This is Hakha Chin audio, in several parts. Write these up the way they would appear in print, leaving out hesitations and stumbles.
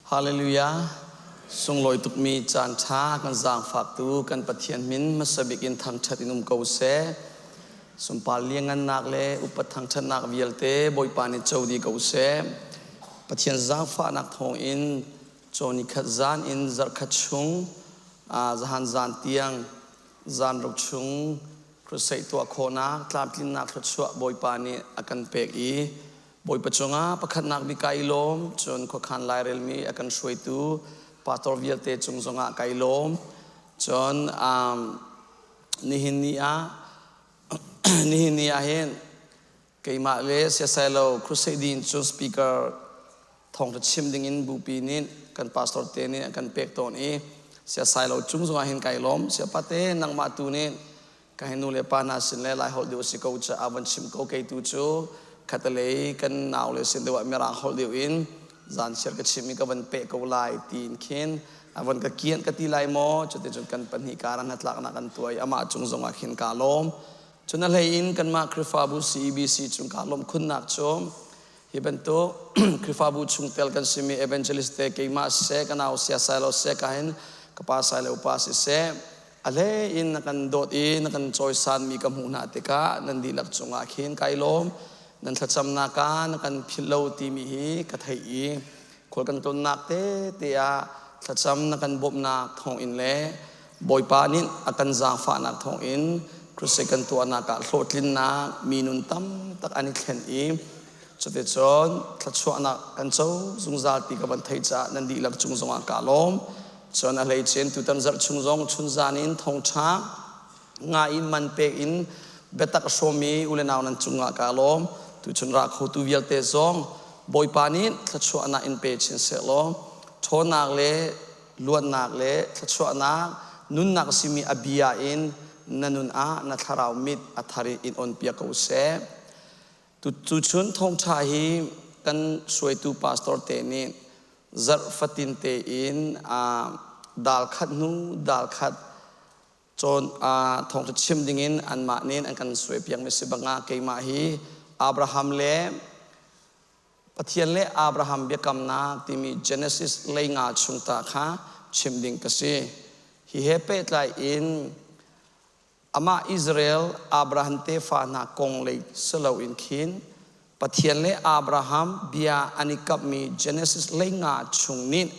Hallelujah. Sunglawi tukmi caan ṭha kan zaangfaktu kan Pathian min hmasa bik in thangṭhat in um ko seh. Sunpar liangannak le upat thangṭhatnak vialte Bawipa nih co dih ko seh. Pathian zaangfahnak thawngin cawni khat zan in zarhkhat chung zahan zan tiang zan ruk chung crusade tuah khawhnak tlamtlinnak thluachuah Bawipa nih a kan pek i Bawipa cungah pakhatnak bik kai lawm, cun khuakhan lairelmi a kan hruaitu pastor vialte cung zongah kai lawm. Cun nihin ni ah nihin ni ah hin keimah le siasailo crusade in cun speaker thawngtha chim dingin bupi nih kan pastor te nih an kan pek tawn i siasailo cung zongah hin kai lawm. Siapate nangmah tu nih Ka nu le pa hna sin le Lai holh deuh si ko caah van chim ko kei tu cu khatalei kan nau le sin deuh ah Mirang holh deuh in zan chiar ka chim i ka van peh ko lai tiin khin a van ka kian ka ti lai maw. Cuticun kan pahnih kar ah hnatlaknak kan tuah i amah cung zongah khin kaa lawm. Cun a hlei in kanmah Khrihfabu CEBC cung kaa lawmh khunnak cu hi bantuk Khrihfabu chungtel kan simi evangelist te keimah siseh, ka nau sia sailo siseh, ka hin ka pa sailo pa siseh, a hlei in na kan dawt i na kan cawisanmi ka hmuh hna tikah nan dihlak cungah khin kai lawm. Nan thlacamnak ah na kan philh lo timi hi ka theih i khual kan tlunnak tete ah thlacam na kan bawmhnak thawngin le Bawipa nih a kan zaangfahnak thawngin crusade kan tuahnak ah hlawhtlinnak mi nun tam tak an i thlen i cuticun thluachuahnak kan co zungzal ti ka van theih caah nan dihlak cung zongah kaa lawm. Cun a hleice in tutan zarh chung zong chunzan in thawngṭha nga in man pek in biatak a hrawmmi u le nau nan cungah kaa lawm. Tuchun ra khotu vialte zong Bawipa nih thluachuahnak in pe chin sehlaw ṭhawnnak le luatnak le thluachuahnak nunnak a simi a bia in na nun ah na thlarau mit a thar in on piak ko seh. Tuchun thawngṭha hi kan hruaitu pastor te nih zarh fatin tein dal khat hnu dal khat cawn thawngṭha chim dingin anmah nih an kan suaipiakmi si bangah keimah hi Abraham le Pathian le Abraham biakamnak timi Genesis leinga chung ta kha chim ding ka si. Hi he pehtlai in Amah Israel Abraham tefa hna kong lei si loin khin Pathian le Abraham bia an i kamhmi Genesis leinga chung nih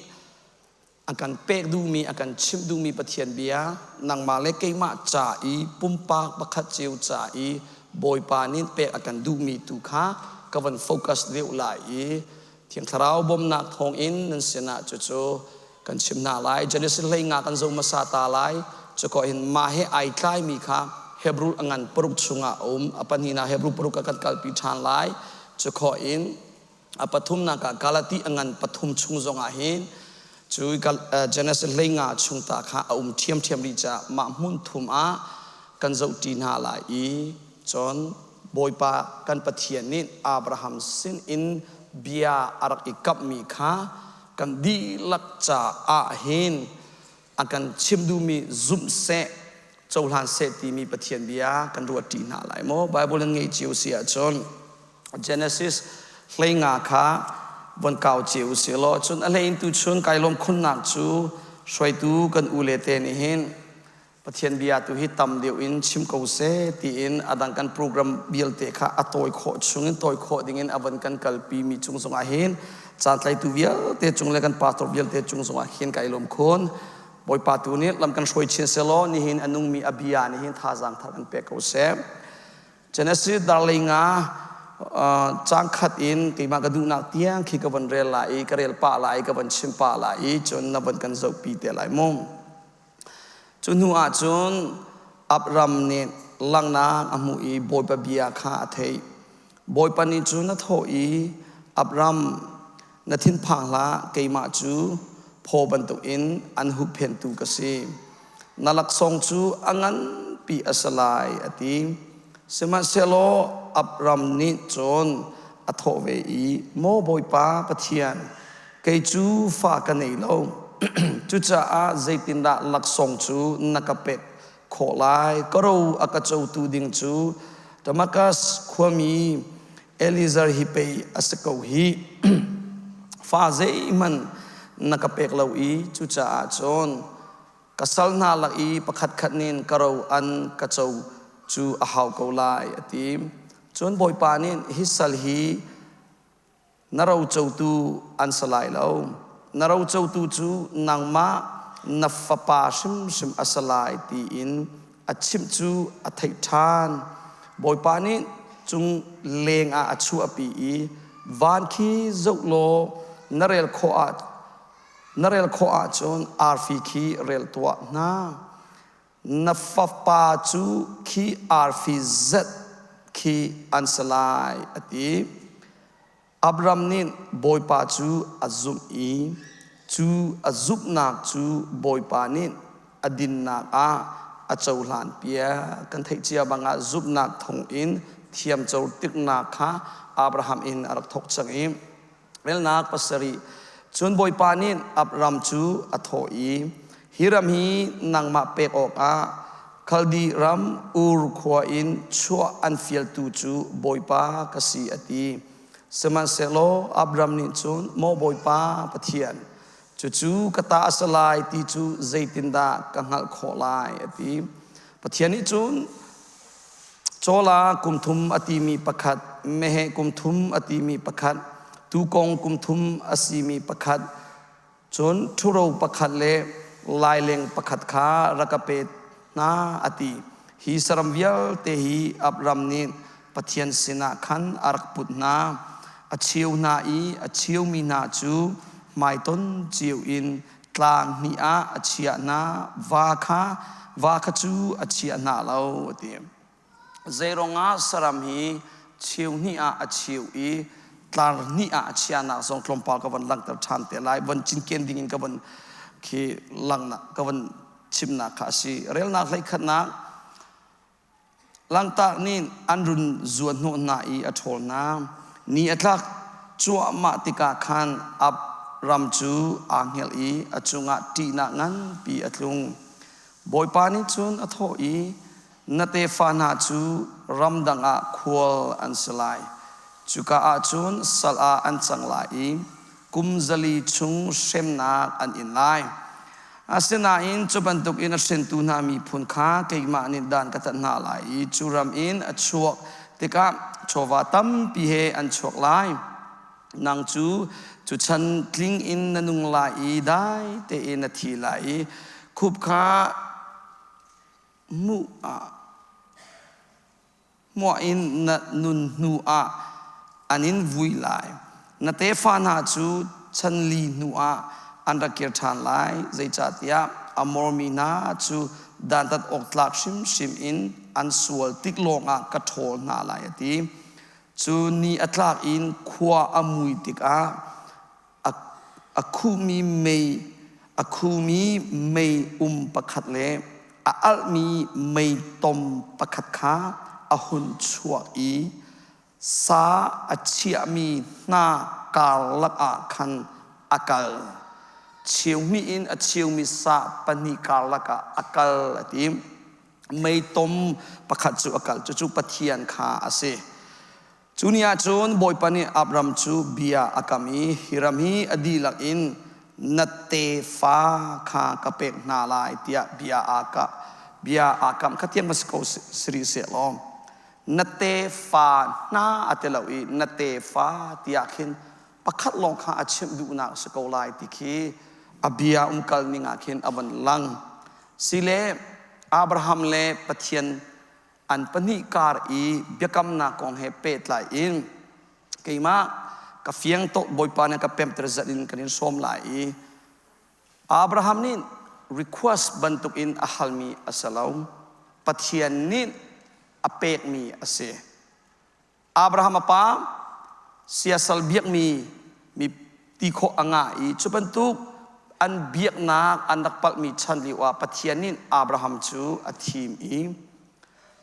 a kan pek duhmi, a kan chimh duhmi Pathian bia, nangmah le keimah ca i pumpak pakhat cio ca i Bawipa nih pek a kan duhmi tu kha ka van focus deuh lai i Thiang Thlarau bawmhnak thawngin nan sinah cucu kan chim hna lai. Genesis hleinga kan zoh hmasa ta lai. Cuko hin mah he ai tlaimi kha Hebrew a ngan paruk chungah a um. A pahnihnak Hebrew paruk ah kan kalpi ṭhan lai. Cuko in a pathumnak ah Galati a ngan pathum chung zongah hin cu Genesis hleinga chung ta kha a um ṭhiamṭhiam rih caah mah hmun thum ah kan zoh ṭi hna lai i cun Bawipa kan Pathian nih Abraham sin in bia a rak i kamhmi kha kan dihlak caah hin a kan chim duhmi zumh seh, cohlan seh timi Pathian bia kan ruah ṭi hna lai maw? Bible in ngeih cio si ahcun Genesis hleinga kha von kau cio usih law cun a hlei in tuchun kai lawm khunnak cu hruaitu kan u le te nih hin Pathian bia tu hi tam deuh in chim ko seh tiin a dang kan program vialte kha a tawi khawh chungin tawi khawh dingin a van kan kalpi mi cung zongah hin caan tlaitu vialte cung le kan pastor vialte cung zongah hin kai lawm khun. Bawipa tu nih lam kan hruai chin selaw nihin a nungmi a bia nih hin thazaang thar kan pek ko seh. Genesis darlei nga cang khat in keimah ka duhnak tiang khi ka van rel lai i ka rel pah lai i ka van chim pah lai i cun na van kan zohpi te lai mu. Cu hnu ah cun Abram nih langhnak a hmuh i Bawipa bia kha a theih. Bawipa nih cun a thawh i, Abram, na thinphang hlah, keimah cu phaw bantukin an huhphenhtu ka si. Na laksawng cu a nganpi a si lai, a ti. Sihmanhsehlaw Abram nih cun a thawh ve i, Maw Bawipa Pathian, kei cu fa ka nei lo. Cucaah zeitindah laksawng cu na ka pek khawh lai? Ka ro a ka cotu ding cu Damaskas khuami Eliezer hi pei a si ko hi. Fa zeihmanh na ka pek lo i cucaah cun ka sal hna lak i pakhatkhat nih ka ro an ka co cu a hau ko lai, a ti. Cun Bawipa nih, Hi sal hi na rocotu an si lai lo. Na rocotu cu nangmah na fapa hrimhrim a si lai, tiin a chimh cu a theih ṭhan. Bawipa nih cung lengah a chuahpi i van khi zoh law na rel khawh ah na rel khawh ahcun arfi khi rel tuah hna. Na fapa cu khi arfi zat khi an si lai, a ti. Abram nih Bawipa cu a zumh i cu a zumhnak cu Bawipa nih a dinnak ah a cohlanpiak. Kan theih cia bangah zumhnak thawngin thiamco tiknak kha Abraham in a rak thawk cang i relnak pasarih cun Bawipa nih Abram cu a thawh i hi ram hi nangmah pek awkah Khaldi ram Ur khua in chuah an fialtu cu Bawipa ka si a ti. Sihmanhsehlaw Abram nih cun, Maw Bawipa Pathian, cucu ka ta a si lai ti cu zeitindah ka hngalh khawh lai a ti. Pathian nih cun cawla kum thum a timi pakhat, meheh kum thum a timi pakhat, tuukawng kum thum a simi pakhat, Cun ṭhuro pakhat le laileng pakhat kha rak ka pe hna, a ti. Hi saram vialte hi Abram nih Pathian sinah khan a rak put hna. A cheu hna i a cheumi hna cu hmaiton cio in tlang hnih ah a chiah hna, va kha va kha cu a chiah hna lo, a ti. Zeiruangah saram hi cheu hnih ah a cheu i tlar hnih ah a chiahnak zong tlawmpal ka von langhter ṭhan te lai. Von cinken ding in ka von khi langnak ka von chimnak kha a si. Relnak hleikhatnak Langtak nih an run zuan hnawh hna i a ṭhawl hna. Ni a tlak cuahmah tikah khan Ab ram cu aa hngelh i a cungah ṭihnak nganpi a tlung. Bawipa nih cun a thawh i, Na tefa hna cu ramdang ah khual an si lai. Cuka ah cun sal ah an cang lai i kum 400 chung hremnak an in lai. Asinain cu bantukin a hrentu hna miphun kha keimah nih dan ka tat hna lai i cu ram in a chuak tikah chawva tampi he an chuak lai. Nang cu cu chan tling in na nung lai i dai tein na thi lai i khup kha hmuh ah hmuah in na nun hnu ah an in vui lai. Na tefa hna cu chan li hnu ah an rak kir ṭhan lai, zeicahtiah Amor mi hna cu dantat awk tlak hrimhrim in an sual tik lawngah ka ṭhawl hna lai, a ti. Cu ni a tlak in khua a mui tikah a khuhmi mei a khumi mei um pakhat le a alhmi meitom pakhat kha a hun chuak i sa a chiahmi hna karlak ah khan a kal. Cheumi in a cheumi sa pahnih karlak ah a kal a ti. Meitom pakhat cu a kal. Cucu Pathian kha a si. Cu ni ah cun Bawipa nih Abram cu bia a kam i, Hi ram hi a dihlak in na tefa kha ka pek hna lai, tiah bia aa kah. Bia aa kam kha tiang va si ko si rih seh law, na tefa hna a ti lo i na tefa tiah khin pakhat lawng kha a chimh duhnak a si ko lai ti khi a bia umkal ning ah khin a von lang. Sile Abraham le Pathian an pahnih kar i biakamnak kong he pehtlai in keimah ka fiang tuk Bawipa nih ka pemter zat in kan in sawm lai i Abraham nih request bantuk in a halmi a si lo. Pathian nih a pekmi a si. Abraham a pa siasal biakmi mi ti khawh a ngah i cu bantuk an biaknak an rak palhmi chan lio ah Pathian nih Abraham cu a thim i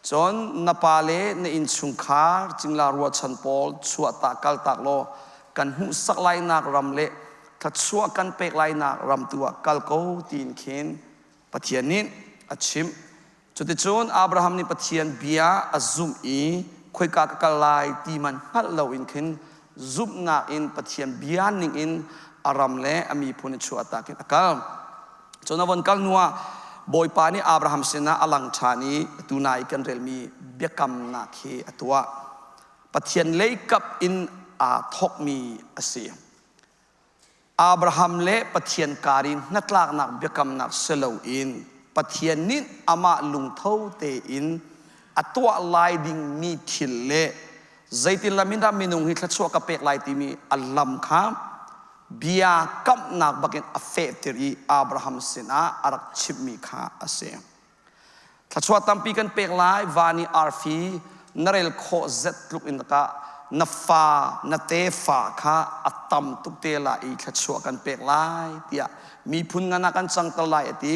cun na pa le na innchungkhar cingla ruahchan pawl chuahtak kaltak law kan hmuhsak lainak ram le thluachuah kan pek lainak ram tu ah kal ko tiin khin Pathian nih a chimh. Cuticun Abraham nih Pathian bia a zumh i khoika ka kal lai ti man hngalh loin khin zumhnak in Pathian bia ningin A ram le a miphun in chuahtak in a kal. Cun a von kal hnuah Bawipa nih Abraham sinah a lang ṭhan i atu nai kan relmi biakamnak hi a tuah. Pathian leikap in aa thawkmi a si. Abraham le Pathian kar i hnatlaknak biakamnak si loin Pathian nih amah lungtho tein a tuah lai dingmi thil le zeitin lam in dah minung hi thluachuah ka pek lai timi a lam kha bia kamhnak bakin a fehter i Abraham sinah a rak chimhmi kha a si. Thluachuah tampi kan pek lai, van i arfi na rel khawh zet tluk in ka na fa, na tefa kha a tam tuk te lai i thluachuah kan pek lai tiah miphun ngan ah kan cangter lai a ti.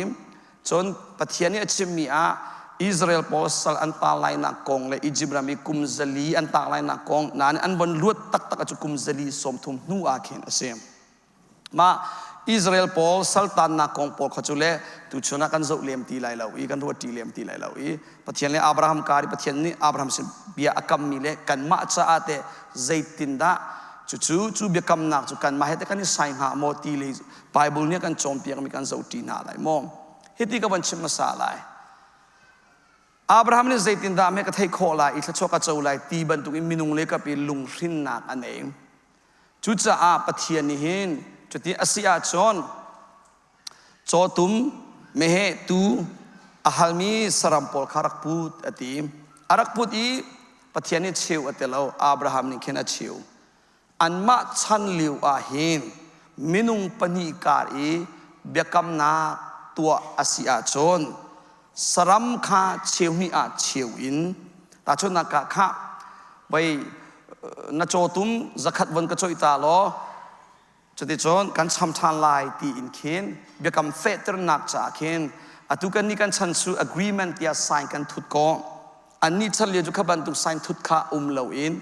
Cun Pathian nih a chimmi ah Israel pawl sal an ta lainak kong le Egypt ram i kum 400 an tak lainak kong nain an von luat taktak cu kum 430 hnu ah khin a si. Mah Israel pawl saltannak kong pawl kha cu le tuchun ah kan zoh lem ti lai lo i kan ruat ṭi lem ti lai lo i Pathian le Abraham kar i Pathian nih Abraham sin bia a kammi le kanmah caah teh zeitindah cucu cu biakamnak cu kanmah he teh kan i sai hnga maw ti le Bible nih a kan cawnpiakmi kan zoh ṭi hna lai maw? Hiti ka van chim hmasa lai. Abraham nih zeitindah hme ka theih khawh lai i thluachuah ka co lai ti bantukin minung le kap i lunghrinnak a nei. Cucaah Pathian nih hin cuti a si ahcun cawtum, meheh, tuu a halmi saram pawl kha rak put a ti. A rak put i Pathian nih cheu a ti lo, Abraham nih khin a cheu. Anmah chan lio ah hin minung pahnih kar i biakamnak tuah a si ahcun saram kha cheu hnih ah cheu in tahchunhnak ah khah voi na cawtum zakhat von ka coih ta law cuticun kan cham ṭhan lai ti in khin biakam fehternak caah khin atu kan nih kan chan cu agreement tiah sign kan thut ko annih chan lio cu kha bantuk sign thut kha um loin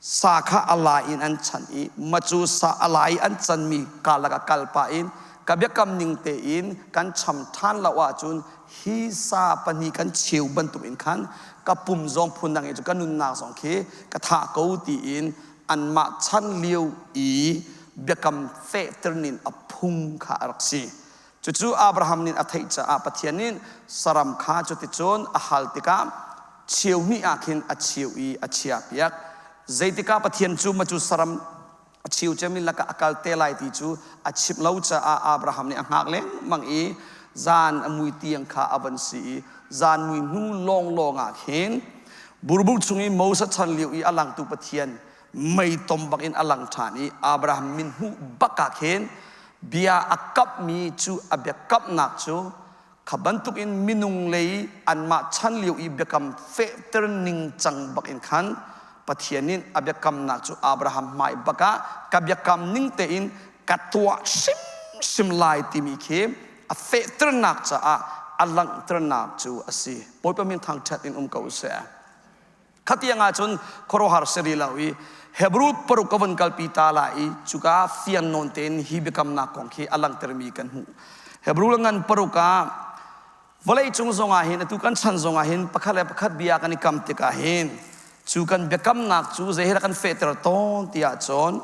sa kha a lai in an chan i macu sa a lai i an canmi karlak ah kal pah in ka biakam ning tein kan cham ṭhan lo ahcun hi sa pahnih kan cheu bantuk in khan ka pum zong phundang in cu ka nunnak zong khi ka thah ko tiin anmah chan lio i biakam fehter nin a phung kha a rak si. Cucu Abraham nih a theih caah Pathian nih saram kha cuticun a hal tikah cheu hnih ah khin a cheu i a chiahpiak. Zeitikah Pathian cu macu saram a cheu ciami lakah a kal te lai ti cu a chimh lo caah Abraham nih a hngak lengmang i zan a mui tiang kha a van si i zan mui hnu lawnglawng ah khin burbuk chung i Moses chan lio i a langtu Pathian mei tom bak in a lang ṭhan i Abraham min hmuh bak ah khin bia a kamhmi cu a biakamnak cu kha bantukin minung lei anmah chan lio i biakam fehter ning cang bak in khan Pathian nih a biakamnak cu Abraham hmai bak ah ka biakam ning tein ka tuah hrimhrim lai timi khi a fehternak caah a langhternak cu a si. Bawipa min thangṭhat in um ko seh. Khatiang ahcun khuaruahhar si rih lo i Hebrew paruk ka vun kalpi ta lai i cuka fiang nawn tein hi biakamnak kong khi a langhtermi kan hmuh. Hebrew ngan paruk ah vawlei cung zongah hin atu kan chan zongah hin pakhat le pakhat bia kan i kam tikah hin cu kan biakamnak cu zei he dah kan fehter tawn ti ahcun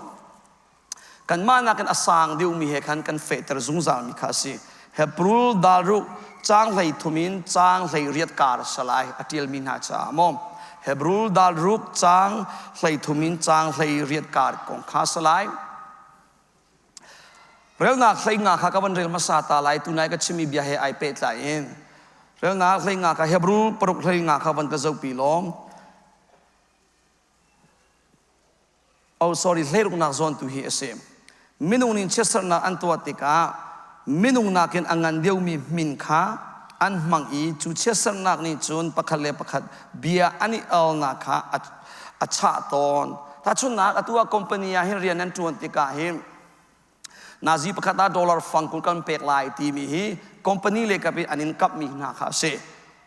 Kanmah nakin a sang deuhmi he khan kan fehter zungzalmi kha a si. Hebrew dalruk caang 13 in caang 18 kar salai a ṭialmi hna caah maw Hebrew dalruk caang 13 in caang 18 kar kong kha salai. Relnak 15 kha ka van rel hmasa ta lai tunai ka chimmi bia he ai pehtlai in. Relnak 15 kha Hebrew paruk 15 kha van ka zohpi lawng. Oh sorry, hleiruknak zawn tu hi a si. Minung nih chiatserhnak an tuah tikah minung nakin a ngan deuhmi min kha an hmang i cu chiatserhnak nih cun pakhat le pakhat bia an i alnak kha a chah tawn. Tahchunhnak, atu ah company ah hin rian an ṭuan tikah hin Nazi pakhat ah dollar fang 20 kan pek lai timi hi company le kap i an in kapmi hna kha a si.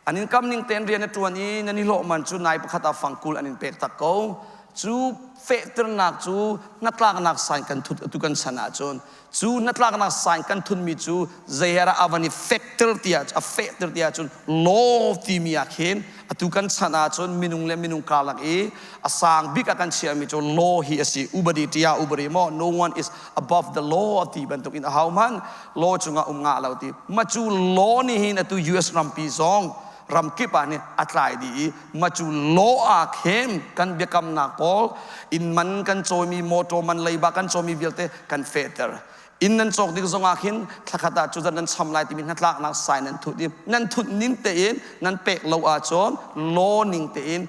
An in kam ning tein rian a ṭuan i nan i hlawh man cu nai pakhat ah fang 20 an in pek tak ko. Cu fehternak cu hnatlaknak sign kan thut atu kan chan ahcun cu hnatlaknak sign kan thutmi cu zei he dah a van i fekter tiah a fehter tiah cun law timi ah khin atu kan chan ahcun minung le minung karlak i a sang bik ah kan chiahmi cu law hi a si. Ubadi tiah ubadi maw, no one is above the law ti bantuk in ahohmanh law cungah um ngah lo ti ma cu law nih hin atu US rampi zong ramkip ah nih a tlai dih i ma cu law ah khin kan biakamnak pawl, inn man kan cawimi, motor man, leiba kan cawimi vialte kan fehter. Inn nan cawk ding zongah khin thlakhat ah cuzat nan cham lai timi hnatlaknak sign nan thut i nan thut ning tein nan pek lo ahcun law ning tein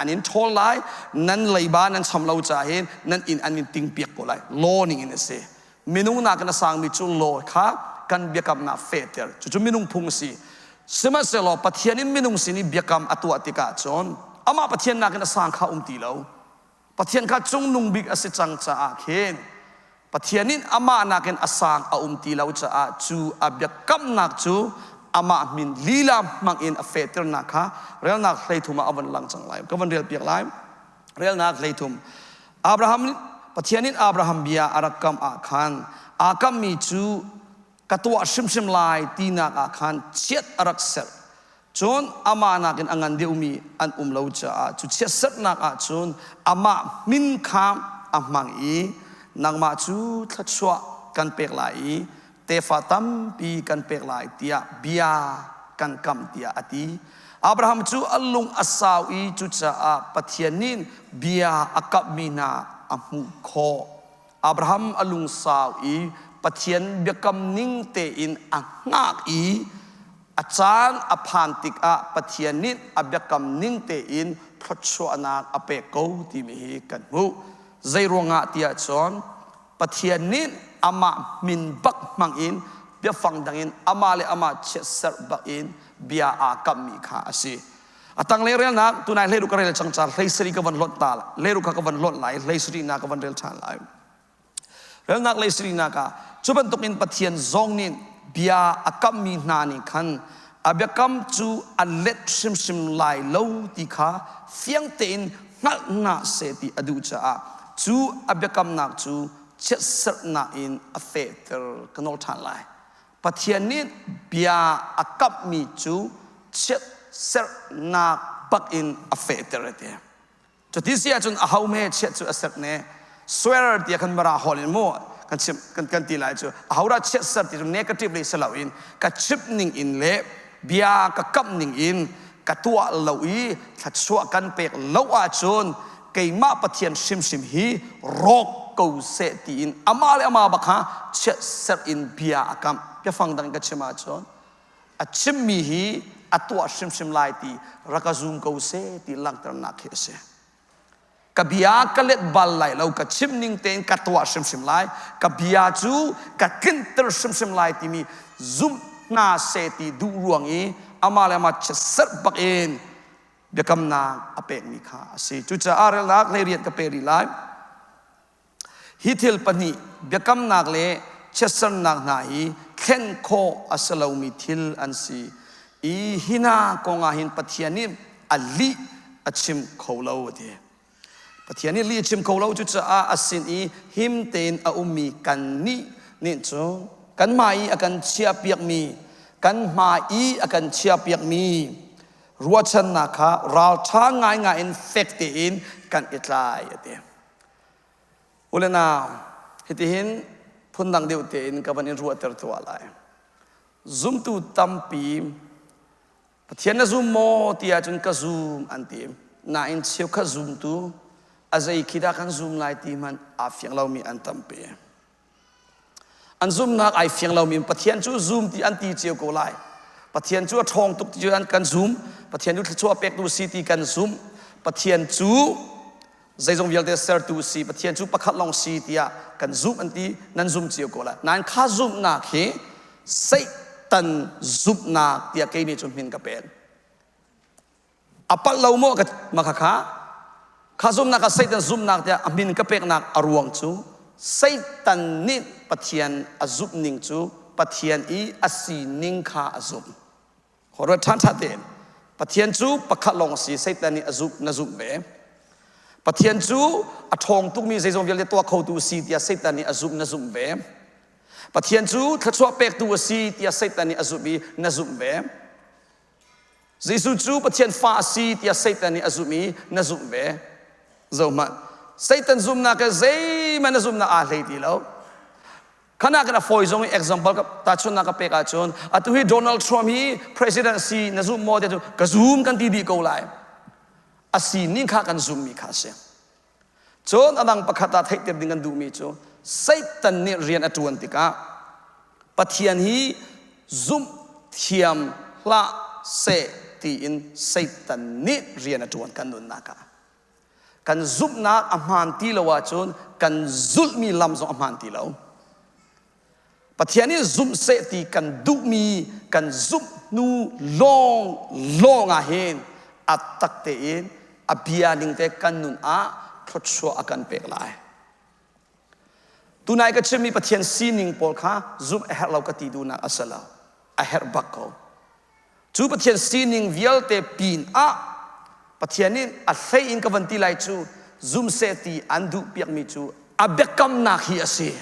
an in ṭhawl lai. Nan leiba nan cham lo caah hin nan inn an in ting piak ko lai. Law ning in a si. Minung nakin a sangmi cu law kha kan biakamnak fehter, cucu minung phung a si. Sihmanhsehlaw Pathian in minung sin i biakam a tuah tikah cun amah Pathian nakin a sang kha um ti lo. Pathian kha cungnung bik a si cang caah khin Pathian in amah nakin a sang a um ti lo caah cu a biakamnak cu amah min lila hmang in a fehternak kha relnak 13 ah a von lang cang lai. Ka von rel piak lai. Relnak 13. Abraham Pathian in Abraham bia a rak kam ah khan aa kammi cu ka tuah hrimhrim lai tinak ah khan chiat a rak serh. Cun amah nakin a ngan deuhmi an um lo caah cu chiatserhnak ah cun amah min kha a hmang i nangmah cu thluachuah kan pek lai i tefa tampi kan pek lai tiah bia kan kamh tiah a ti. Abraham cu a lung a sau i cucaah Pathian nih bia a kamhmi hna a hmuh khawh. Abraham a lungsau i Pathian biakam ning tein a hngak i a caan a phan tikah Pathian nih a biakam ning tein thluachuahnak a pek ko timi hi kan hmuh. Zei ruangah tiah cun Pathian nih amah min bak hmang in, biafang dang in amah le amah chiatserh bak in bia aa kammi kha a si. A tanglei relnak tunai hleiru ka rel cang ca 17 ka van lonh ta hleiru kha ka van lonh lai, 17 na ka van rel ṭhan lai. Relnak 17 nak ah cu bantukin Pathian zong nih bia a kammi hna nih khan a biakam cu a let hrimhrim lai lo ti kha fiang tein hngalh hna seh ti a duh caah cu a biakamnak cu chiatserhnak in a fehter. Ka nawl ṭhan lai. Pathian nih bia a kamhmi cu chiatserhnak bak in a fehter a ti. Cuti si ahcun aho hme chiat cu a serh ne? Swear tiah kan mara hawl in mu kan chim kan kan ti lai cu aho dah chiat ser ti cu negative lei si loin ka chimh ning in le bia ka kamh ning in ka tuah lo i thluachuah kan pek lo ahcun keimah Pathian hrimhrim hi rawk ko seh tiin amah le amah bak kha chiatserh in bia a kamh. Biafang dang ka chim ahcun a chimmi hi a tuah hrimhrim lai ti rak ka zum ko seh ti langhternak hi a si. Ka bia ka let bal lai lo, ka chim ning tein ka tuah hrimhrim lai, ka bia cu ka tlinter hrimhrim lai timi zumh hna seh ti duh ruang i amah le amah chiatserh bak in biakamnak a pekmi kha a si. Cucaah relnak 18 ka pe rih lai. Hi thil pahnih, biakamnak le chiatsernak hna hi thlen khawh a si lomi thil an si i hi hna kongah hin Pathian nih a lih a chim kho lo a ti. Pathian nih lih a chim kho lo. Cucaah a sin i him tein a ummi kannih nih cun kan hmai i a kan chiahpiakmi kan hmai i a kan chiahpiakmi ruahchannak kha ralṭha ngaingai in fek tein kan i tlai a ti. U le nau, hitihin phundang deuh tein ka van in ruahter tuah lai. Zumtu tampi Pathian na zum maw ti ahcun ka zum an ti. Nain cheukhat zumtu a zei khi dah kan zum lai ti hmanh aa fiang lomi an tampi. An zumnak ai fiang lomi Pathian cu zum ti an ti cio ko lai. Pathian cu a ṭhawng tuk ti cu an kan zum. Pathian cu thluachuah pektu si ti kan zumh. Pathian cu zeizong vialte sertu si, Pathian cu pakhat lawng si tiah kan zumh an ti, nan zum cio ko lai. Nain kha zumhnak hi Satan zumhnak tiah kei nih cun hmin ka pek. A palh lo maw ma kha kha kha zumhnak ah Satan zumhnak tiah a min ka peknak a ruang cu Satan nih Pathian a zumh ning cu Pathian i a sining kha a zumh. Ruat ṭhan ṭha tein Pathian cu pakhat lawng a si, Satan nih a zumh na zumh ve. Pathian cu a ṭhawng tukmi zeizong vialte tuah khotu si tiah Satan nih a zumh na zumh ve. Pathian cu thluachuah pektu a si tiah Satan nih a zumh i na zumh ve. Jesuh cu Pathian fa a si tiah Satan nih a zumh i na zumh ve. Zohhmanh. Satan zumhnak he zeihmanh na zumhnak aa hlei ti lo. Khana kan a fawi zong i example ka tahchunhnak ka pek ahcun atu hi Donald Trump hi president si na zum maw tiah cun ka zum kan ti dih ko lai. A sining kha kan zummi kha a si. Cun a dang pakhat ah theihter ding kan duhmi cu Satan nih rian a ṭuan tikah Pathian hi zumh thiam hlah seh tiin Satan nih rian a ṭuan kan nunnak ah. Kan zumhnak a hmaan ti lo ahcun kan zulhmi lam zong a hmaan ti lo. Pathian nih zumh seh ti kan duhmi kan zumh hnu lawng lawng ah hin a tak tein a bia ning te kan nun ah thluachuah a kan pek lai. Tunai ka chimmi Pathian sining pawl kha zumh a herh lo ka ti duhnak a si lo. A herh bak ko. Cu Pathian sining vialte pin ah Pathian nih a hlei in ka van ti lai cu zum seh ti an duh piakmi cu a biakamnak hi a si.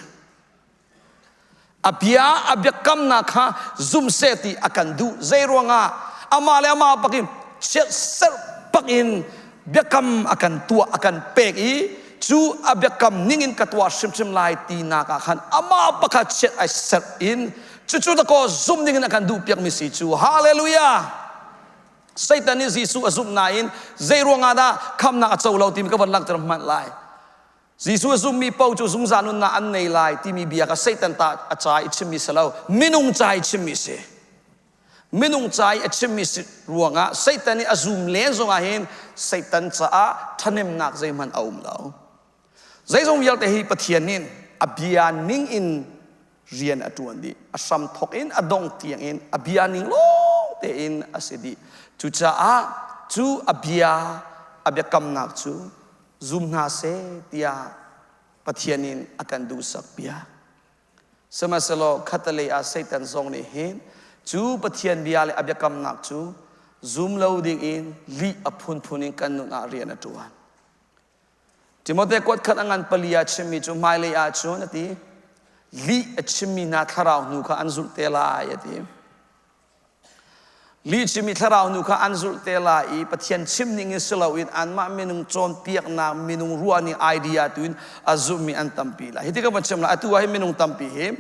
A bia a biakamnak kha zum seh ti a kan duh. Zei ruangah amah le amah bakin chiatserh bakin biakam a kan tuah a kan pek i cu a biakam ningin ka tuah hrimhrim lai tinak ah khan amah pakhat chiat ai serh in cucu dakaw zumh dingin a kan duh piakmi si cu hallelujah Satan nih Jesuh a zumh nain zei ruangah dah khamnak a co lo timi ka van langhter hmanh lai Jesuh a zummi paoh cu zungzal nunnak an nei lai timi bia kha Satan ta a ca i chimmi si lo minung ca i chimmi si minung ca i a chimmi si ruangah Satan nih a zum len zongah hin Satan caah ṭhahnemnak zeihmanh a um lo. Zeizong vialte hi Pathian nih a bia ning in rian a ṭuan dih. A hram thawk in a dong tiang in a bia ning lawng tein a si dih. Cucaah cu a bia a biakamnak cu zum hna seh tiah Pathian in a kan duhsak piak. Sihmanhsehlaw khattelei ah Satan zong nih hin cu Pathian bia le a biakamnak cu zum lo dingin lih a phunphun in kan nun ah rian a ṭuan. Timote kuat khat a ngan pali ah chimmi cu hmailei ah cun a ti lih a chimmi hna thlarau hnu kha an zulh te lai a ti. Lihchim i thlarau nu kha an zulh te lai i Pathian chim ning in si loin anmah minung cawnpiaknak minung ruahning idea tu in a zummi an tampi lai. Hiti ka van chim lai atu ah hin minung tampi hi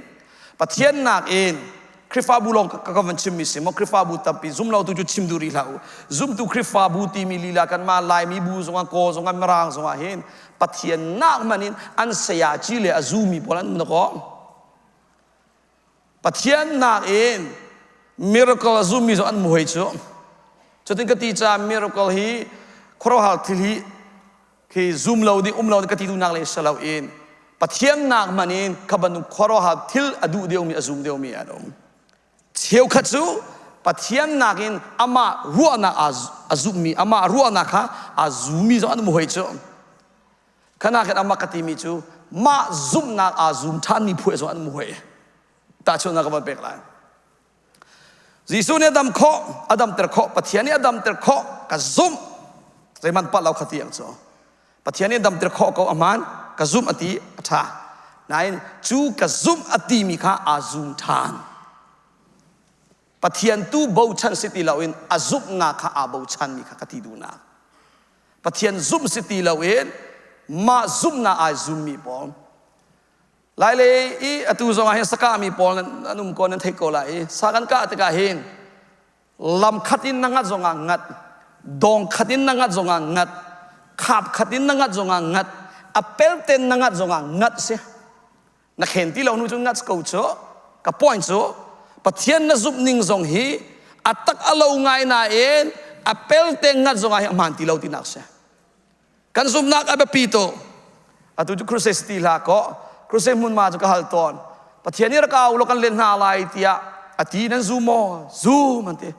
Pathian nakin Khrihfabu lawng ka ka van chimmi si maw Khrihfabu tampi zum lo tu cu chim duh rih hlah u. Zumtu Khrihfabu timi lila kanmah Laimi bu zongah Kaw zongah Mirang zongah hin Pathian nak hmanh in an sayaci le a zumi pawl an um dakaw. Pathian nakin miracle a zummi zong an muai cu. Cutin ka ti caah miracle hi khuaruahhar thil hi khi zum lo ding um lo ding ka ti duhnak le si lo in Pathian nak hmanh in kha bantuk khuaruahhar thil a duh deuhmi a zum deuhmi an um. Cheukhat cu Pathian nakin amah ruahnak a zummi amah ruahnak kha a zummi zong an um hoi cu. Khana khan amah ka timi cu mah zumhnak aa zum ṭhanmi phu zong an um hoi. Tahchunhnak ka van pek lai. Jesuh nih a dam khawh, a damter khawh, Pathian nih a damter khawh, ka zumh. Zeihmanh palh lo kha ti ang cu. Pathian nih a damter khawh ko ahmaan, ka zumh a ti, a ṭha. Nain cu ka zumh a timi kha aa zum ṭhan. Pathian tu bochan si ti loin a zumhnak kha aa bochanmi kha ka ti duhnak. Pathian zumh si ti loin mah zumhnak ai zummi pawl Lailei i atu zong ah hin sakahmi pawl nan um ko nan theih ko lai i sa kan kah tikah hin lam khat in na ngat zongah ngat dawng khat in na ngat zongah ngat khap khat in na ngat zongah ngat a pelten na ngat zongah ngat si na khen ti lo nu cu ngat ko cu ka point cu Pathian na zumh ning zong hi a tak a lo ngai nain a pelte ngat zong ah hi a hmaan ti lo tinak si kan zumhnak a biapi tu atu cu crusade ti hlah kaw crusade hmunma cu ka hal tawn Pathian nih rak au law kan len hna lai tiah a ti nan zum maw zum an ti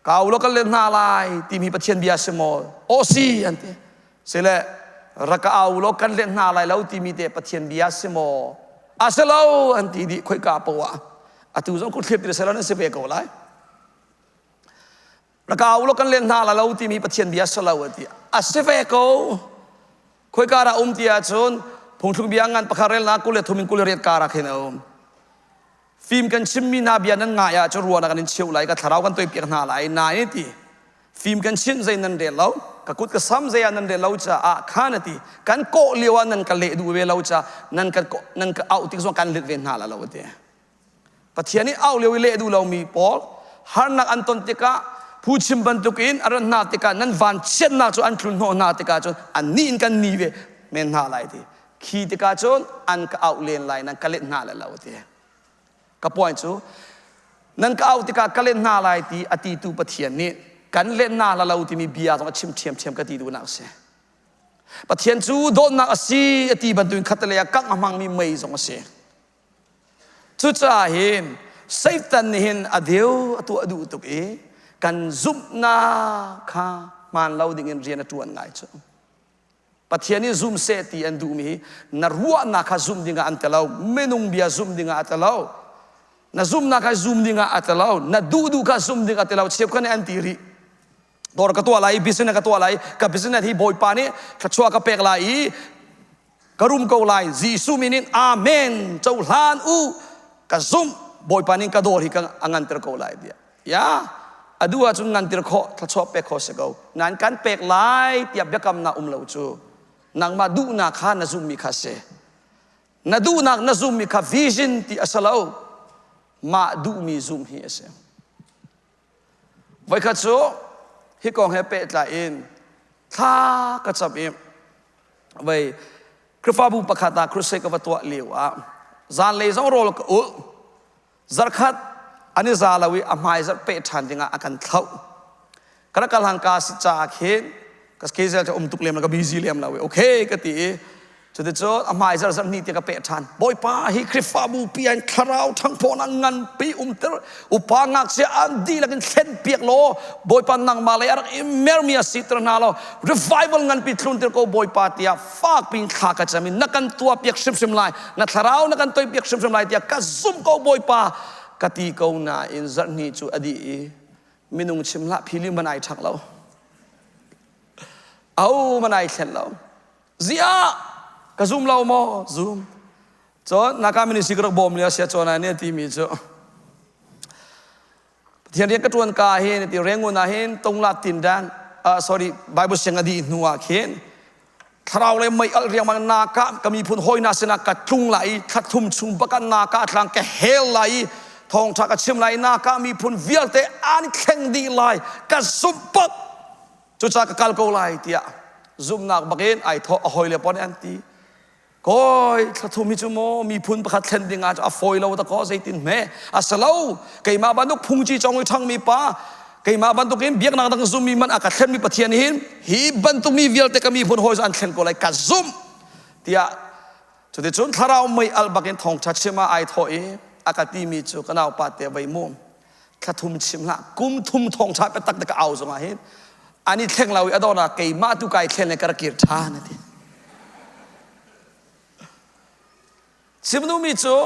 Ka u law kan let hna lai timi Pathian bia si maw? Aw si an ti. Sile rak ka au law kan let hna lai lo timi te Pathian bia si maw? A si lo an ti dih khoika poah. Atu zong kuthlip ti selo nan si ve ko lai. Rak ka au law kan let hna lai lo timi Pathian bia si lo an ti. A si ve ko. Khoika dah um ti ahcun phungthluk bia ngan pakhat relnak 23 in 28 kar ah khin a um. Fim kan chimmi hna bia nan ngai ahcun ruahnak kan in cheuh lai, ka thlarau kan toipiak hna lai, nain ti. Fim kan chimh zei nan rel lo, ka kut ka sam zei ah nan rel lo caah khan a ti. Kan kawh lio ah nan ka leh duh ve lo caah nan ka nan ka auh tik zong kan let ve hna la lo a ti. Pathian nih auh lio i leh duh lomi pawl harnak an ton tikah phuchim bantukin a rat hna tikah nan vanchiatnak cu an tlun hnawh hna tikah cun annih in kan ni ve men hna lai ti. Khi tikah cun an ka auh len lai nan ka let hna lai lo ti. Ka point cu nan ka auh tikah ka let hna lai ti a ti tu Pathian nih kan let hna la lo timi bia zong a chim ṭhiamṭhiam ka ti duhnak a si. Pathian cu dawtnak a si a ti bantukin khattelei ah kangh a hmangmi mei zong a si. Cucaah hin Satan nih hin a deu a tuah duh tuk i kan zumhnak kha hmaan lo dingin rian a ṭuan ngai cu. Pathian nih zum seh ti an duhmi hi na ruahnak kha zumh dingah an telo, minung bia zumh dingah a telo, na zumhnak kha zum dingah a telo, na duhduh kha zum ding a telo. Cheukhat nih an ti rih. Dawr ka tuah lai, business ka tuah lai, ka business hi Bawipa nih thluachuah ka pek lai i ka rum ko lai. Jesuh min in amen cohlan u ka zumh Bawipa nih ka dawr hi ka a nganter ko lai tiah. Ya, a duh ahcun ngantir khawh, thluachuah pek khawh si ko. Nain kan pek lai tiah biakamnak um lo cu nangmah duhnak kha na zumhmi kha si. Na duhnak na zumhmi kha vision ti a si lo. Mah duhmi zumh hi a si. Voikhat cu hi kong he pehtlai in thla ka cam i vei Khrihfabu pakhat ah crusade ka va tuah lio ah zanlei zong rawl ka ulh Zarkhat an i za lo i a hmai zarh peh ṭhan dingah a kan thlauh. Ka rak kal hangka si caah khin ka schedule cu um tuk lem lo ka busy lem lo i okay ka ti i cuticun a hmai zarh zarh hnih tiah ka peh ṭhan. Bawipa hi Khrihfabu pi ah thlarau ṭhangphawhnak nganpi umter upa ngakchia an dihlak in thlen piak law Bawipa nangmah lei a rak i mermi a siter hna law revival nganpi thlunter ko Bawipa tiah fak piin thla ka cam i na kan tuah piak hrimhrim lai na thlarau na kan toih piak hrimhrim lai tiah ka zumh ko Bawipa ka ti ko nain zarhhnih cu a dih i minung chim hlah phili man ai ṭhang lo au man ai thlen lo ziah ka zum lo maw zum cun naka ministry ka rak bawm lio sia cawn nih a timi cu Pathian rian ka ṭuan ka hin ti Rangoon ah hin tungla tindan sorry Bible siang a dih hnu ah khin thlarau le mei alh riangmang na ka ka miphun hawi hna sinah ka tlung lai i thla thum chung bak ah na ka tlang ka hel lai i thawngṭha ka chim lai na ka miphun vialte an thleng dih lai ka zumh bak cucaah ka kal ko lai tiah zumhnak bakin ai thawh a hawile pawl nih an ti Kawi thla thum hi cu maw miphun pakhat thlen ding ah a fawi lo ta kaw zeitin hme a si lo keimah bantuk phungci cong i ṭhangmi pa keimah bantukin biaknak dang zummi man a ka thlenmi Pathian hin hi bantuk mi vialte ka miphun hawi an thlen ko lai ka zumh tiah cuticun thlarau mei al bakin thawngṭha chim ah ai thawh i a ka timi cu ka naupa te vei mu thla thum chim hlah kum thum thawngṭha biatak te ka au zongah hin an i thleng lo i a dawh keimah tu kai thlen le ka rak kir ṭhan a ti chim duhmi cu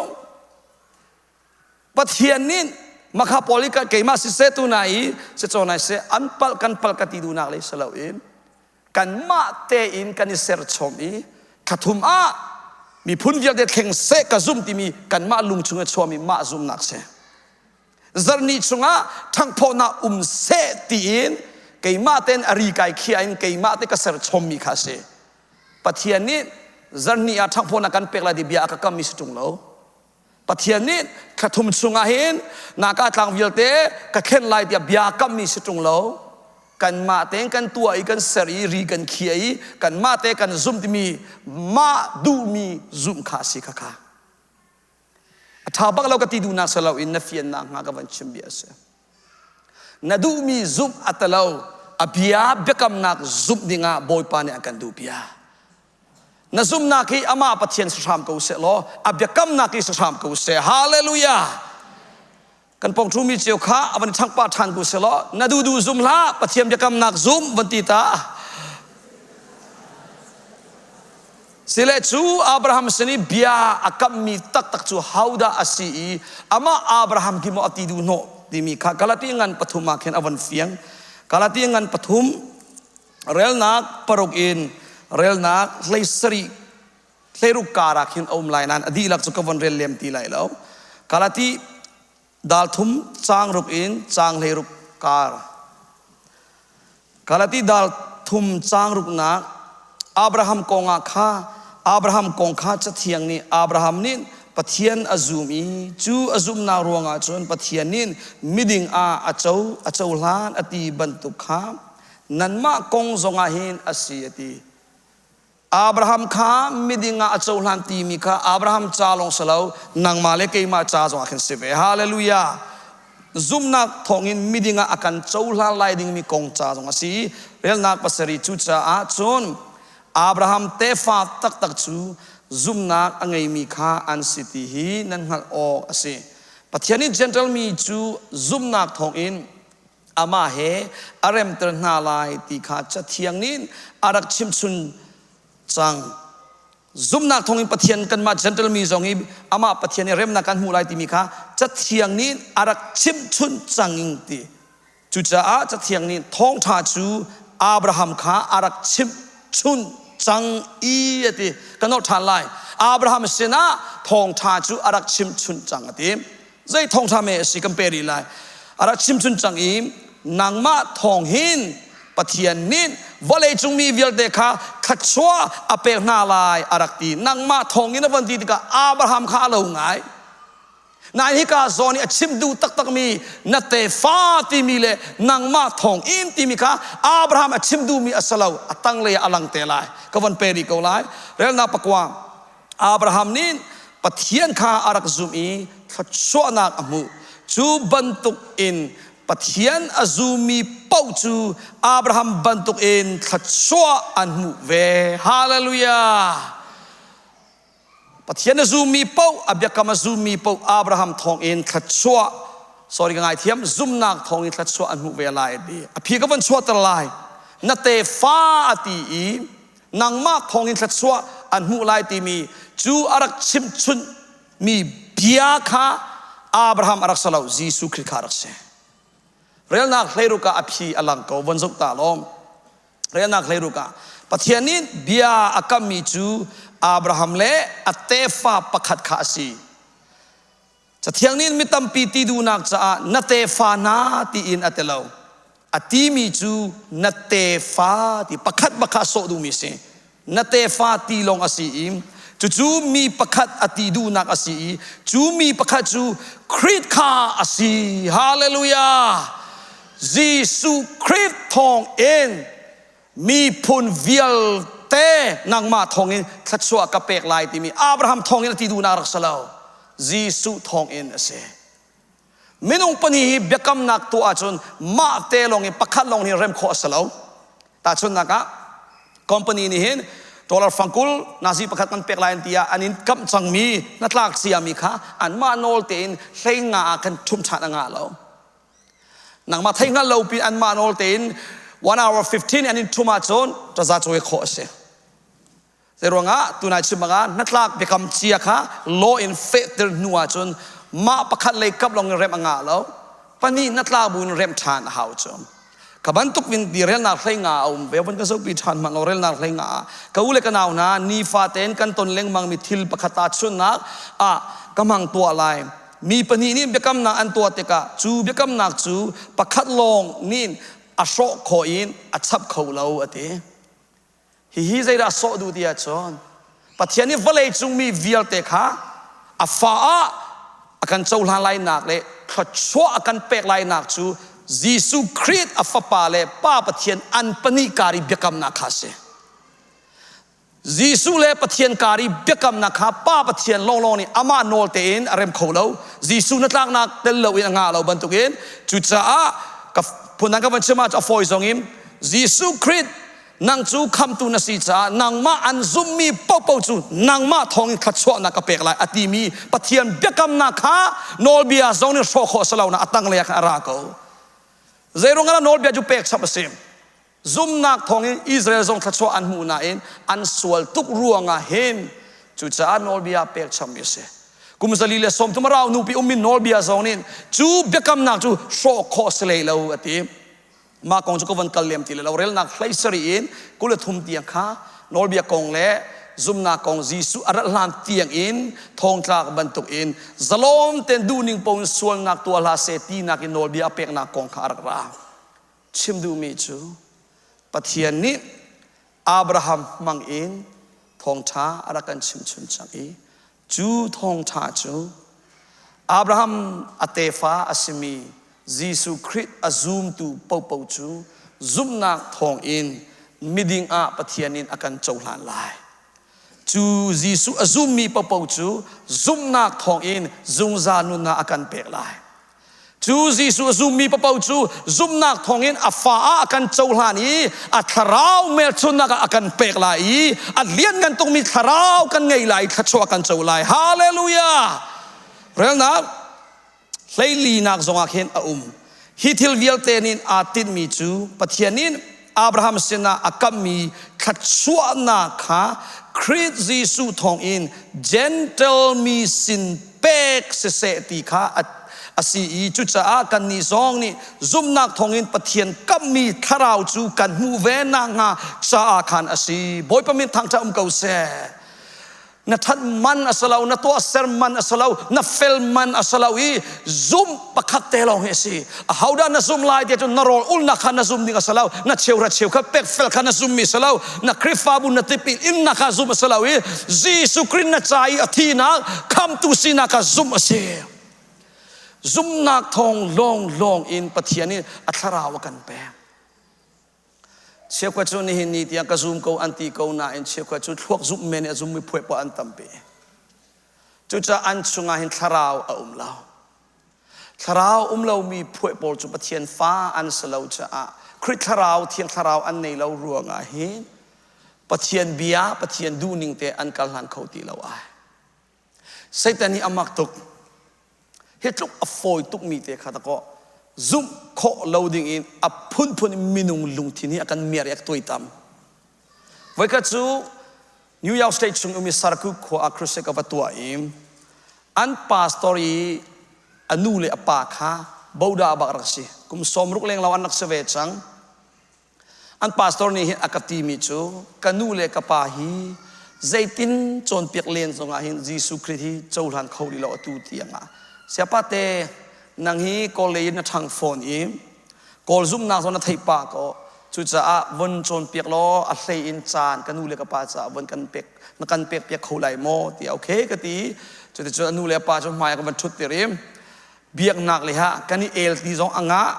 Pathian nih makha pawl i keimah siseh tu na i si cawn seh an palh kan palh ka ti duhnak le si loin kanmah tein kan i serchom i thlathum ah miphun vialte thleng seh ka zum timi kanmah lung chung i chuahmi mah zumnak si zarhni chungah ṭhanghphawhnak um seh tiin keimah tein a ri kai khiah in keimah te ka serchommi kha a si Pathian nih zarhni ah ṭhanghphawhnak kan pek lai ti bia a ka kammi si ṭung lo Pathian nih thlathum chungah hin naka tlang vialte ka thlen lai tiah bia kammi si ṭung lo. Kanmah tein kan tuah i kan ser i ri kan khiah i kanmah te kan zumh timi mah duhmi zumh kha a si kha kha. A ṭha bak lo ka ti duhnak si loin na fiannak hnga ka van chim bia a si. Na duhmi zumh a talo a bia biakamnak zumh dingah Bawipa nih a kan duh bia. Na zumhnak hi amah Pathian si hram ko seh law a biakamnak hi si hram ko seh. Hallelujah! Kan pong ṭhumi cio kha a van ṭhangh pah ṭhan ko seh law na duhduh zum hlah Pathian biakamnak zum van ti ta. Sile cu Abraham sin i bia a kammi taktak cu hodah a si i amah Abraham khi maw a ti duh hnawh timi kha Galati ngan pathum ah khin a van fiang. Galati ngan pathum relnak paruk in Relnak 17 16 kar ah khin a um lai nain a dihlak cu ka von rel lem ti lai lo. Galati dal thum caang ruk in caang 16 kar. Galati dal thum caang ruknak Abraham kong ah kha Abraham kong kha Cathiang nih Abraham nih Pathian a zum i cu a zumhnak ruangah cun Pathian nih miding ah a co a cohlan a ti bantuk kha nanmah kong zongah hin a si a ti. Abraham kha miding ah a cohlan timi kha Abraham ca lawng si lo nangmah le keimah ca zongah khin si ve. Hallelujah. Zumhnak thawngin miding ah a kan cohlan lai dingmi kong ca zong a si. Relnak pasarih cucaah cun Abraham tefa taktak cu zumhnak a ngeimi kha an si ti hi nan hngalh awk a si. Pathian nih Gentile mi cu zumhnak thawngin amah he a remter hna lai ti kha Cathiang nih a rak chimchun cang. Zumhnak thawngin Pathian kanmah Gentile mi zong hi amah Pathian i remnak kan hmuh lai timi kha Cathiang nih a rak chimchun cang in ti. Cucaah Cathiang nih thawngṭha cu Abraham kha a rak chimchun cang i a ti. Kan nolh ṭhan lai. Abraham sinah thawngṭha cu a rak chimchun cang a ti. Zei thawngṭha me a si kan pe rih lai. A rak chimchun cang i nangmah thawng hin Pathian nih vawleicung mi vialte kha thluachuah a pek hna lai a rak ti. Nangmah thawng in a von ti tikah Abraham kha a lo ngai. Nain hika zawn i a chim duh taktakmi na tefa timi le nangmah thawng in timi kha Abraham a chim duhmi a si lo. A tanglei ah a lang te lai. Ka von pe rih ko lai. Relnak pakua. Abraham nih Pathian kha a rak zumh i thluachuahnak a hmuh. Cu bantuk in Pathian a zummi paoh cu Abraham bantuk in thluachuah an hmuh ve. Hallelujah! Pathian a zummi paoh, a biakam a zummi paoh Abraham thawngin thluachuah, sorry ka ngaithiam, zumnak thawngin thluachuah an hmuh ve lai a ti. A phi ka van chuahter lai. Na tefa a ti i nangmah thawngin thluachuah an hmuh lai timi cu a rak chimchunh mi bia kha Abraham a rak si lo Jesuh Khrih kha a rak si. Relnak 16 ah a phi a lang ko von zoh ta law relnak 16 ah Pathian nih bia a kammi cu Abraham le a tefa pakhat kha a si. Cathiang nih mi tampi ti duhnak caah na tefa hna tiin a ti lo. A timi cu na tefa ti pakhat bak kha a sawh duhmi a si. Na tefa ti lawng a si i cucu mi pakhat a ti duhnak a si i cu mi pakhat cu Khrih kha a si. Hallelujah! Jesuh Khrih thawng in miphun vialte nangmah thawngin thluachuah ka pek lai timi Abraham thawngin a ti duhnak rak si lo. Jesuh thawngin a si. Minung pahnih hi biakamnak tuah ahcun mah te lawng in pakhat lawng hin rem khawh a si lo. Tahchunhnak ah company nih hin dollar fangkul nazi pakhat kan pek lai an ti ah an in kamh cangmi hnatlak ciami kha anmah nawl tein hlei nga ah khan ṭhumh ṭhan a ngah lo. Nangmah thei hngal lo pin anmah nawl tein 1 hour 15 an in ṭhum ahcun ṭaza cawi khawh a si. Zeiruangah tunai chim bangah hnatlak biakam cia kha law in fehter hnu ahcun mah pakhat lei kap lawng in remh a ngah lo. Pahnih hnatlak bu in remh ṭhan a hau cu. Ka bantuk in ti relnak hlei nga a um ve. Van ka zohpi ṭhan hmanh lo relnak hlei nga ah ka u le ka nau hna nifa tein kan ton lengmang mi thil pakhat ah chunnak ah ka hmang tuah lai. Mi pahnih nih biakamnak an tuah tikah cu biakamnak cu pakhat lawng nih a hrawh khawh in a chap kho lo a ti. Hihi zeidah a sawh duh ti ahcun Pathian nih vawlei cung mi vialte kha a fa ah a kan cohlan lainak le thluachuah a kan pek lainak cu Jesuh Khrih a fapa le Pa Pathian an pahnih kar i biakamnak kha a si. Jesuh le Pathian kar i biakamnak kha Pa Pathian lawnglawng nih amah nawl tein a rem kho lo. Jesuh hnatlaknak tel loin a ngah lo bantukin cucaah ka phundang ka van chim ah a fawi zong in Jesuh Khrih nang cu khamtu na si caah nangmah an zummi paohpaoh cu nangmah thawngin thluachuahnak ka pek lai a timi Pathian biakamnak kha nawlbia zong nih hrawh khawh a si lo na a tanglei ah khan a ra ko. Zeiruang ah nawlbia cu pek chap a si? Zumhnak thawngin Israel zong thluachuah an hmuh nain an sual tuk ruangah hin cucaah nawlbia pekchammi a si. Kum 130 a rau nupi ummi nawlbia zong nih cu biakamnak cu hrawh khawh si hlei lo a ti. Mah kong cu ka von kal lem ti lo. Relnak 17 in 23 tiang kha Nawlbia kong le zumnak kong Jesuh a rat hlan tiang in thongtlak bantuk in zalawm tein duhning paoh in sualnak tuah hlah seh tinak in nawlbia a peknak kong kha a rak ra. Chim duhmi cu Pathian nih Abraham hmang in thawngṭha a rak kan chimchun cang i cu thawngṭha cu Abraham a tefa a simi Jesuh Khrih a zumtu paohpaoh cu zumhnak thawngin miding ah Pathian in a kan cohlan lai. Cu Jesuh a zummi paohpaoh cu zumhnak thawngin zungzal nunnak a kan pek lai. Cu Jesuh a zummi paoh cu zumhnak thawngin a fa ah a kan cohlan i a thlarau hmelchunhnak ah a kan pek lai i a lianngan tukmi thlarau kan ngei lai i thluachuah kan co lai. Hallelujah! Relnak hleilinak zongah khin a um. Hi thil vialte nih aa tinhmi cu Pathian nih Abraham sinah a kammi thluachuahnak kha Khrih Jesuh thawngin Gentle mi sin pek siseh ti kha a si i cucaah kannih zong nih zumhnak thawngin Pathian kamhmi thlarau cu kan hmuh ve nakhnga caah khan a si. Bawipa min thangṭhat um ko seh. Na ṭhat man a si lo, na tuahser man a si lo, na fel man a si lo i zumh pakhat te lawng hi a si. Ahodah na zum lai ti cun na rawl ulnak kha na zum ding a si lo, na cheuhra cheukhat pek fel kha na zummi a si lo, na Khrihfabu na tipil innak kha zumh a si lo i Jesuh Khrih na ca i a thihnak khamtu sinak kha zumh a si. Zumhnak thawng lawnglawng in Pathian nih a thlarau a kan pek. Cheukhat cu nihin ni tiang ka zum ko an ti ko nain cheukhat cu thluak zumh men i a zummi phuai poah an tampi. Cucaah an chungah hin thlarau a um lo. Thlarau um lomi phuai pawl cu Pathian fa an si lo caah Khrih thlarau, Thiang thlarau an nei lo ruangah hin Pathian bia, Pathian duhning te an kal hlan kho ti lo ai. Satan hi a mak tuk. Hi tluk a fawi tukmi te kha dakaw zumh khawh lo ding in a phunphun in minung lungthin hi a kan miar i a tuaitam. Voikhat cu New York State chung ummi Syracuse khua ah crusade ka va tuah i an pastor i a nu le a pa kha boda bak rak si. Kum 60 leng lo an rak si ve cang. An pastor nih hin a ka timi cu ka nu le ka pa hi zeitin cawnpiak len zongah hin Jesuh Khrih hi cohlan kho rih lo atu tiang ah. Siapa te nang hi Kawl lei in na ṭhang fawn i Kawl zumhnak zong na theih pah ko. Cucaah von cawnpiak law a hlei in caan ka nu le ka pa caah von kan pek na kan pek piak kho lai maw tiah okay ka ti. Cuticun a nu le a pa cu hmai ah ka van ṭhut tir i biaknak le ha kan i el ti zong a ngah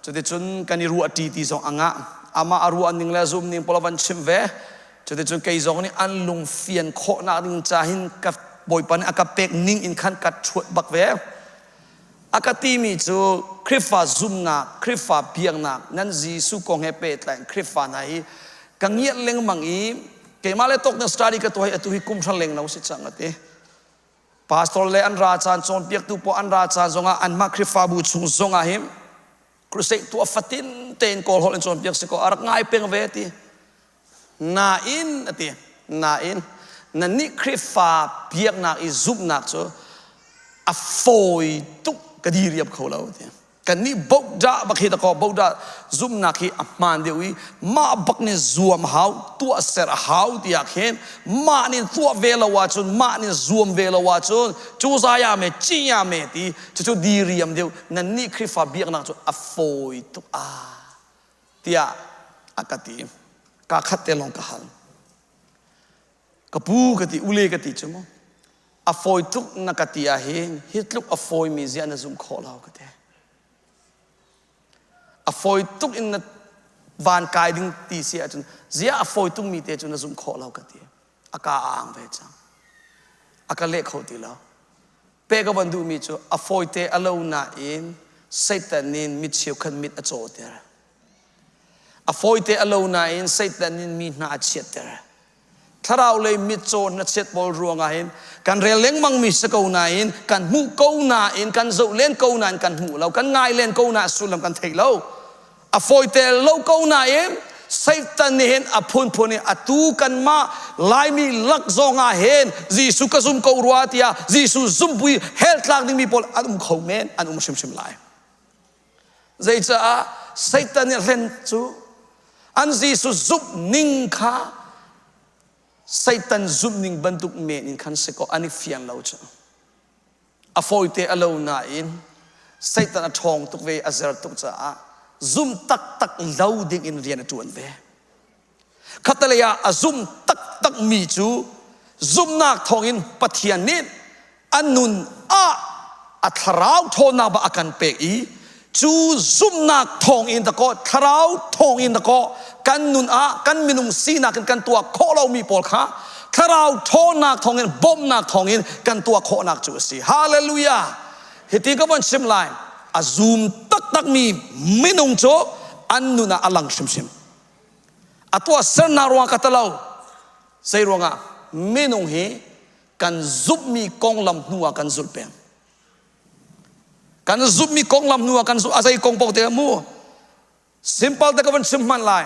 cuticun kan i ruah ṭi ti zong a ngah amah a ruah ning le zum ning pawl a van chimh ve cuticun kei zong nih an lung fian khawhnak ding ca hin ka bawipa nih a ka pek ning in khan ka ṭhuat bak ve a ka timi cu Khrihfa zumnak Khrihfa biaknak nan Jesuh kong he pehtlai in Khrihfa hna hi ka ngiat lengmang i keimah le tawk na study ka tuah hi atu hi kum hra leng lo si cang a ti Pastor le an ra caan cawnpiaktu pawl an ra caan zongah anmah Khrihfabu chung zongah hin crusade tuah fatin tein Kawl holh in cawnpiak si ko a rak ngai peng ve ti. Nain a ti. Nain nannih Khrihfa biaknak i zumhnak cu a fawi tuk ka diriam kho lo ti. Kannih bohdah bak hi dakaw bohdah zumhnak hi a hmaan deuh i mah bak nih zuam hau tuahser a hau tiah khin mah nih tuah ve lo ahcun mah nih zuam ve lo ahcun cu zaya me ciya me ti cucu diriam deuh nannih Khrihfa biaknak cu a fawi tuk a tiah a ka ti ka khat te lawng ka hal ka pu ka ti ule ka ti cu mu a fawi tuk na ka ti ah hin hi tluk a fawimi zia na zumh khawh lo ka ti a fawi tuk in na van kai ding ti si ahcun zia a fawi tukmi te cu na zumh khawh lo ka ti a ka a ang ve cang a ka leh kho ti lo pe ka van duhmi cu a fawite a lo nain Satan nih mi cheukhat mit a cawter a fawite a lo nain Satan nih mi hna a chiatter Thlarau lei mitcaw hnachet pawl ruangah hin kan rel lengmang mi si ko nain kan hmuh ko nain kan zoh len ko nain kan hmuh lo kan ngai len ko na sullam kan thei lo a fawite lo ko nain Satan nih hin a phunphun in atu kanmah Laimi lak zong ah hin Jesuh ka zum ko rua tiah Jesuh zumpui hell tlak dingmi pawl an um kho men an um hrimhrim lai Zeicaah Satan nih hlen cu an Jesuh zumh ning kha. Satan zumhning bantuk men in khan si kaw an i fiang lo cu. A fawite a lo nain Satan a ṭhawng tuk ve, a zer tuk caah zum taktak lo ding in rian a ṭuan ve. Khattelei ah a zum taktak mi cu zumhnak thawngin Pathian nih a nun ah a thlarau ṭhawnnak bak a kan pek i cu zumhnak thawngin dakaw thlarau thawngin dakaw kan nun ah kan minung sinak in kan tuah khawh lomi pawl kha thlarau ṭhawnnak thawngin bawmhnak thawngin kan tuah khawhnak cu a si. Hallelujah! Hiti ka von chim lai a zum taktakmi minung cu an nun ah a lang hrimhrim. A tuahsernak ruangah ka talo. Zei ruangah minung hi kan zumhmi konglam hnu ah kan zulh peng. Kan zumhmi konglam hnu ah kan zulh. A zei kong paoh te mu. Simple te ka van chim hman lai.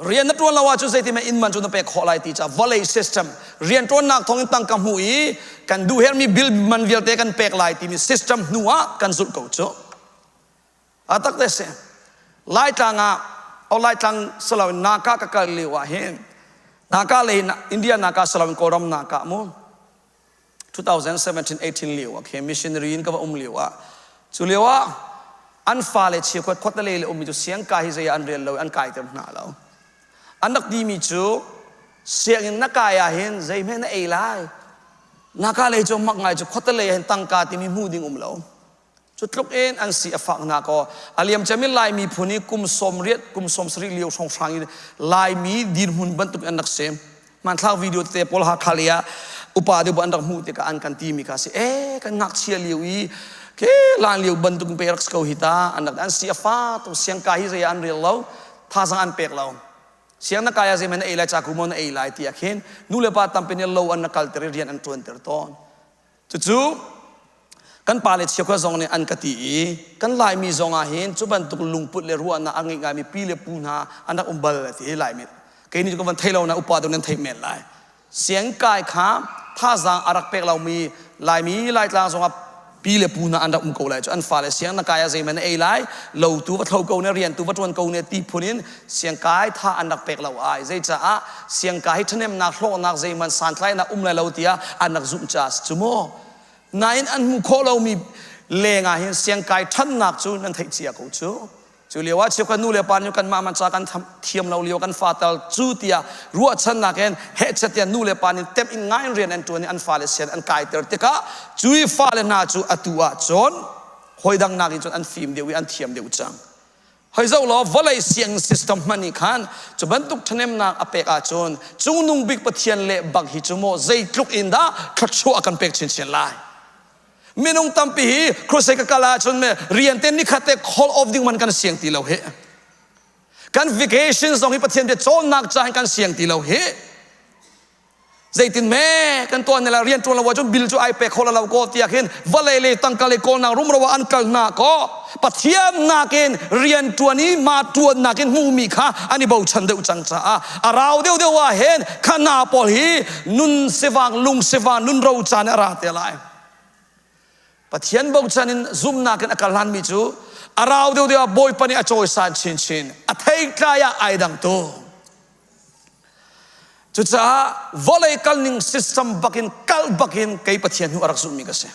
Rian na ṭuan lo ahcun zeitin inn man cu na pek khawh lai ti ca vawlei system rian ṭuannak thawngin tangka hmuh i kan duh herhmi bill man vialte kan pek lai timi system hnu ah kan zulh ko cu. A tak te si. Laitlang ah o Laitlang silo Naka ka kal lio ah hin Naka lei India Naka silo Kawlram Naka mu 2017-18 lio ah khin missionary in ka va um lio ah cu lio ah an fale chiakhuat khuatale le ummi cu siangka hi zei ah an rel lo an kaiter hna lo an rak timi cu sianginn na kai ah hin zeihme na ei lai naka lei cu mak ngai cu khuatale hin tangka timi hmu ding um lo Cu tluk in an si a fak hna kaw a liam ciami Laimi phun i kum 80 kum 70 lio hrawnghrang in Laimi dirhmun bantuk an rak si. Hmanthlak video tete pawl Hakha lei ah upa deuh an rak hmuh tikah an kan timi kha si e kan ngakchia lio i ke lan lio bantuk in pe rak si ko hi ta an rak an si a fa tu siangka hi zei ah an rel lo thazang an pek lo siang na kai ah zeiman na ei lai ca ku maw na ei lai tiah khin nu le pa tampi nih lo an na kalter i rian an ṭuanter tawn Cucu kan pale chiakhua zong nih an ka ti i kan Laimi zong ah hin cu bantuk lungput le ruahnak a ngei ngaimi pi le pu hna an rak um bal ti Laimi kei nih cu ka van thei lo na upa deuh nan theih men lai. Siangkai kha thazaang a rak pek lomi Laimi Laitlang zong ah pi le pu hna an rak um ko lai cu an fale siang na kai ah zeihmanh na ei lai lo tu va thlo ko ne rian tu va ṭuan ko ne ti phun in siangkai tha an rak pek lo ai zeicaah siangkai hi ṭhahnemnak hlawknak zeihmanh santlainak um lai lo tiah an rak zumh caah cu maw nain an hmuh khawh lomi lengah hin siangkai ṭhannak cu nan theih cia ko cu cu lio ah cheukhat nu le pa nih kanmah man ca kan thiam lo lio kan fa tal cu tiah ruahchannak in hehchet tiah nu le pa nih temh in ngai in rian an ṭuan i an fale sian an kaiter tikah cui fale hna cu atu ah cun hawi dang nakin cun an fim deuh i an thiam deuh cang Hoi zoh law vawlei sianginn system hmanh nih khan cu bantuk ṭhahnemnak a pek ahcun cungnung bik Pathian le bak hi cu maw zeitluk in dah thluachuah a kan pek chinchin lai. Minung tampi hi crusade ka kal ahcun me rian te nikhat te call off ding man kan siang ti lo hi. Kan vacation zong hi Pathian bia cawnnak ca hin kan siang ti lo hi. Zeitin me kan tuan ne la rian tuan lo ahcun bil cu ai pe kho lo ko tiah khin vawlei le tangka le kawlnak rumro ah an kal hna ko Pathian nakin rian tuan i ma tuan nakin hmuhmi kha an i bochan deuh cang caah a rau deuh deuh ah hin kha hna pawl hi nun sivang lung sivang nun ro caan a ra te lai Pathian bochan in zumhnak in a kal hlanmi cu a rau deuh deuh ah Bawipa nih a cawisan chinchin a theitlai ah ai dang tu Cucaah vawlei kalning system bakin kal bakin kei Pathian hnu a rak zulhmi ka si.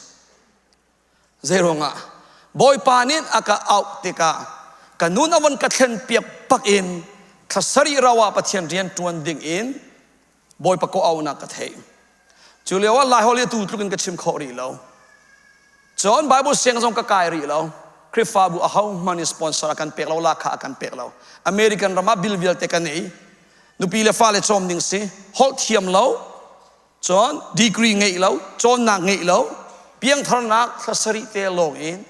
Zeiruangah Bawipa nih a ka auh tikah ka nun a von ka thlen piak bak in thla sarih rau ah Pathian rian ṭuan ding in Bawipa ko auhnak ka theih. Cu lio ah Laiholh hi atu tluk in ka chim khawh rih lo. Cun Bible siang zong ka kai rih lo. Khrihfabu ahohmanh nih sponsor a kan pek lo, lahkhah a kan pek lo. American ram ah bill vialte kan ei. Nupi le fale cawm ding si. Holh thiam lo, cun degree ngeih lo, cawnnak ngeih lo, piangtharnak thla sarih te lawng in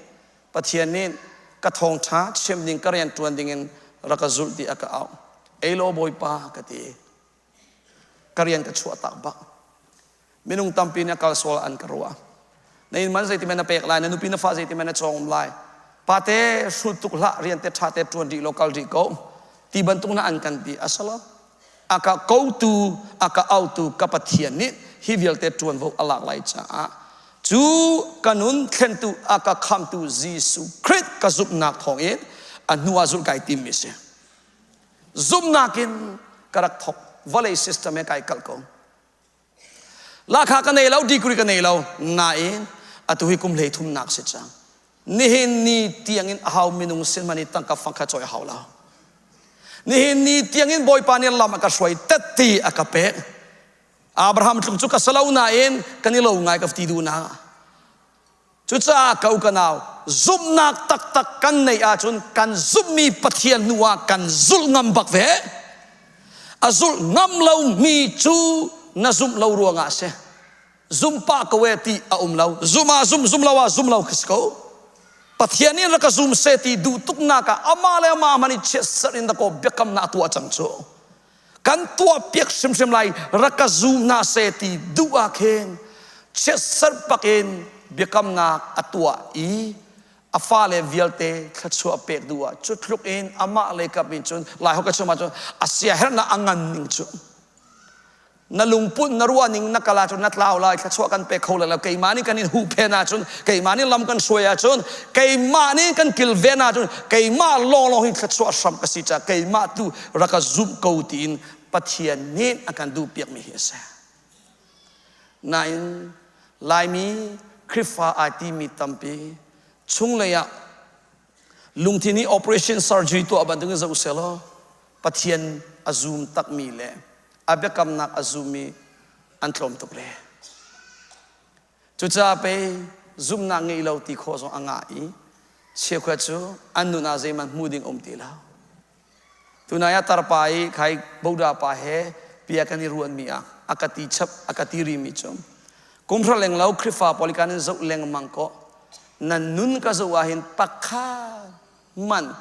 Pathian nih ka thawngṭha chim ding, ka rian ṭuan ding in rak ka zulh ti a ka auh. Ei law Bawipa ka ti. Ka rian ka chuah tak bak. Minung tampi nih a kal sual an ka ruah. Na inn man zeiti men na pek lai, na nupi na fa zeiti men na cawng lai. Pate hrut tuk hlah, rian te ṭha te ṭuan rih law kal rih ko. Ti bantuk na an kan ti a si lo. A ka kotu, a ka autu ka Pathian nih hi vialte ṭuanvo a lak lai caah cu ka nun thlentu a ka khamtu Jesuh Khrih ka zumhnak thawngin a hnu ah zulh kai timmi si. Zumhnak in ka rak thok. Vawlei system he kai kalh ko. Lahkhah ka nei lo, degree ka nei lo. Nain atu hi kum hlei thumnak si cang. Nihin ni tiangin a hau minung sin hmanh i tangka fang kha cawi a hau lo. Nihin ni tiangin Bawipa nih lam a ka hruai tetti a ka pek. Abraham tluk cu ka si lo nain kan i lo ngai ka ti duhnak. Cucaah ka u ka nau, zumhnak taktak kan neih ahcun kan zumhmi Pathian hnu ah kan zulh ngam bak ve. A zulh ngam lomi cu na zumh lo ruangah a si. Zum pah ko e ti a um lo. Zum ah zum, zum lo ah zum lo khi si ko. Pathian nih rak ka zum seh ti duh tuknak ah amah le amah hmanh i chiatserh in dakaw biakamnak a tuah cang cu. Kan tuahpiak hrimhrim lai rak ka zum hna seh ti duh ah khin chiatserh bakin biakamnak a tuah i a fale vialte thluachuah pek duh ah cu tluk in amah lei kap in cun Lai holh ka chim ahcun a siaherhnak a ngan ning cu na lungput na ruah ning na kal ahcun na tlau lai thluachuah kan pe kho lai lo keimah nih kan in huhphen ahcun keimah nih lam kan hruai ahcun keimah nih kan kilven ahcun keimah lawnglawng hi thluachuah hram ka si caah keimah tu rak ka zumh ko tiin Pathian nih a kan duhpiakmi hi a si. Nain Laimi Khrihfa ai timi tampi chunglei ah lungthin hi operation surgery tuah bantukin zoh selaw Pathian a zum takmi le a biakamnak a zummi an tlawm tuk le. Cucaah pei zumhnak ngeih lo ti khawh zong a ngah i cheukhat cu an nun ah zeihmanh hmuh ding um ti lo. Tunai ah tarpa i khai boda pa he bia kan i ruanmi ah a ka ti chap a ka ti rimi cu kumhra leng lo Khrihfa pawl kan in zoh lengmang ko nan nun ka zoh ah hin pakhat man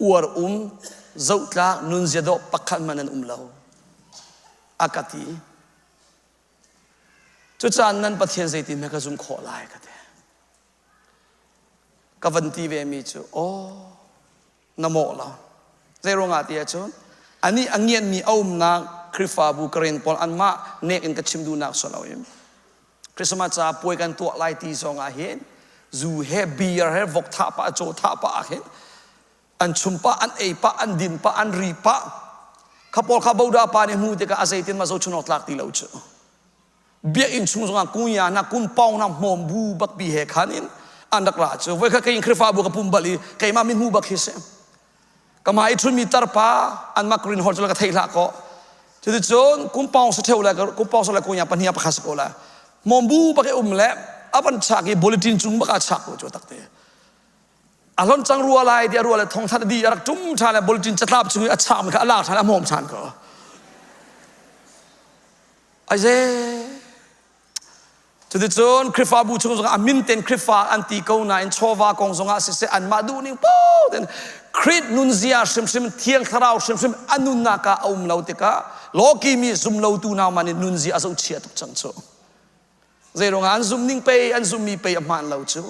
uar um zohtlak nunzia dawh pakhat man an um lo a ka ti. Cucaah nan Pathian zeitin hme ka zum khawh lai ka ti. Ka van ti ve mi cu aw na mawh lo. Zei ruangah ti ahcun anih a ngianmi a umnak Khrihfabu Karen pawl anmah nek in ka chim duhnak si loin Christmas ca puai kan tuah lai ti zong ah hin zu he beer he vok thah pah caw thah pah ah hin an chum pah an ei pah an din pah an ri pah kha pawl kha boda pa nih hmu tikah a zeitin ma zochun awk tlak ti lo cu biakinn chung zongah kunya na kum pawng na hmawm bu bak pi he khan in an rak ra cu voi kha kei Khrihfabu ka pum bal i keimah min hmu bak hi si ka mah i thunmi tarpa anmah green hall cu ka theih hlah ko cuticun kum pawng sa theu le kum pawng sa le kunya pahnih pakhat sa ko la hmawm bu bak i um le avan chak i bulletin cung bak a chak ko cu takte a hlon cang rua lai ti a rua le thong that di a rak tum ṭhan le bulletin catlap chung i a cham kha a lak ṭhan a hmawm ṭhan ko Aize. Cuticun Khrihfabu chung zongah a min ten Khrihfa an ti ko nain chawva kong zongah siseh anmah duhning paoh ten Khrih nunzia hrimhrim Thiang Thlarau hrimhrim a nunnak ah a um lo tikah lawki mi zum lotu nauman nih nunzia a zohchia tuk cang cu. Zeiruangah an zum ning pei an zummi pei a hmaan lo cu.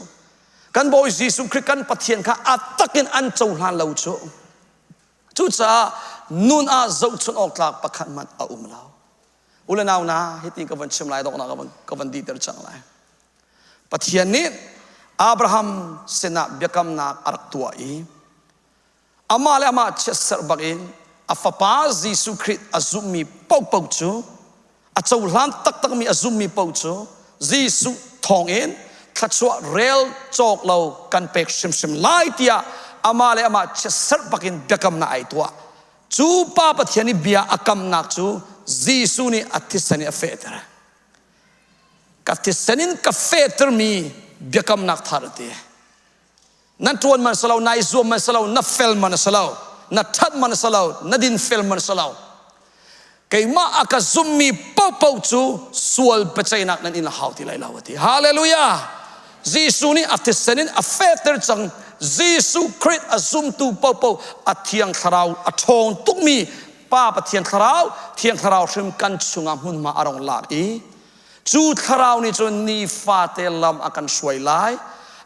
Kan Bawi Jesuh Khrih kan Pathian kha a takin an cohlan lo cu. Cucaah nun ah zohchunh awk tlak pakhat hmanh a um lo. U le nau na hiti ka van chim lai donghnak ka van dihter cang lai. Pathian nih Abraham sinah biakamnak a rak tuah i amah le amah chiatserh bakin a fapa Jesuh Khrih a zumhmi paohpaoh cu a cohlan taktakmi a zummi paoh cu Jesuh thawngin thluachuah rel cawk lo kan pek hrimhrim lai tiah amah le amah chiatserh bakin biakamnak ai tuah. Cu Pa Pathian i bia a kamnak cu Jesuh nih a thisen in a fehter. Ka thisen in ka fehtermi biakamnak thar a ti. Nan ṭuan man si lo, nai zuam man si lo, na fel man si lo, na ṭhat man si lo, na dinfel man si lo. Keimah a ka zummi paohpaoh cu sual biaceihnak nan in a hau ti lai lo a ti. Hallelujah! Jesuh nih a thisen in a fehter cang. Jesuh Khrih a zumtu paohpaoh a Thiang Thlarau a ṭhawng tukmi Pa Pathian Thlarau, Thiang Thlarau hrim kan chungah hmunhma a rong lak i Cu thlarau nih cun nifate lam a kan hruai lai,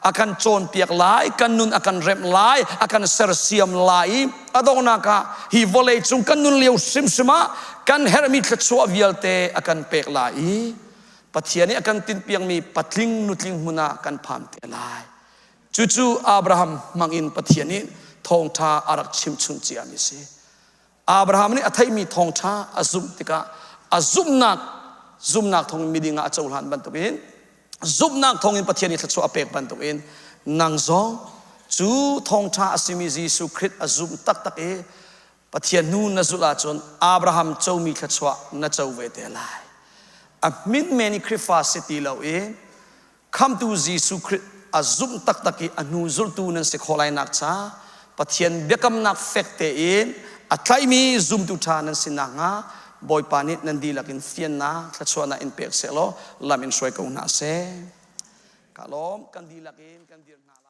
a kan cawnpiak lai, kan nun a kan remh lai, a kan sersiam lai i a donghnak ah hi vawlei cung kan nun lio hrimhrim ah kan herhmi thluachuah vialte a kan pek lai i Pathian nih a kan tinhpiakmi patling nutling hmun ah kan phan te lai. Cucu Abraham hmangin Pathian nih thawngṭha a rak chimchung ciami a si. Abraham nih a theihmi thawngṭha a zumh tikah a zumhnak zumhnak thawngin miding ah a cohlan bantukin zumhnak thawngin Pathian nih thluachuah a pek bantukin nang zong cu thawngṭha a simi Jesuh Khrih a zum taktak i Pathian hnu na zulh ahcun Abraham comi thluachuah na co ve te lai. A hmin men i Khrihfa si ti lo i Khamtu Jesuh Khrih a zumh taktak i a hnu zultu nan si khawh lai nak cha Pathian biakamnak fek tein a tlaimi zumtu ṭha nan si nakhnga Bawipa nih nan dihlak in fiannak thluachuahnak in pek sehlaw lam in hruai ko hna seh. Ka lawm kan dihlak in kan dir hna lai.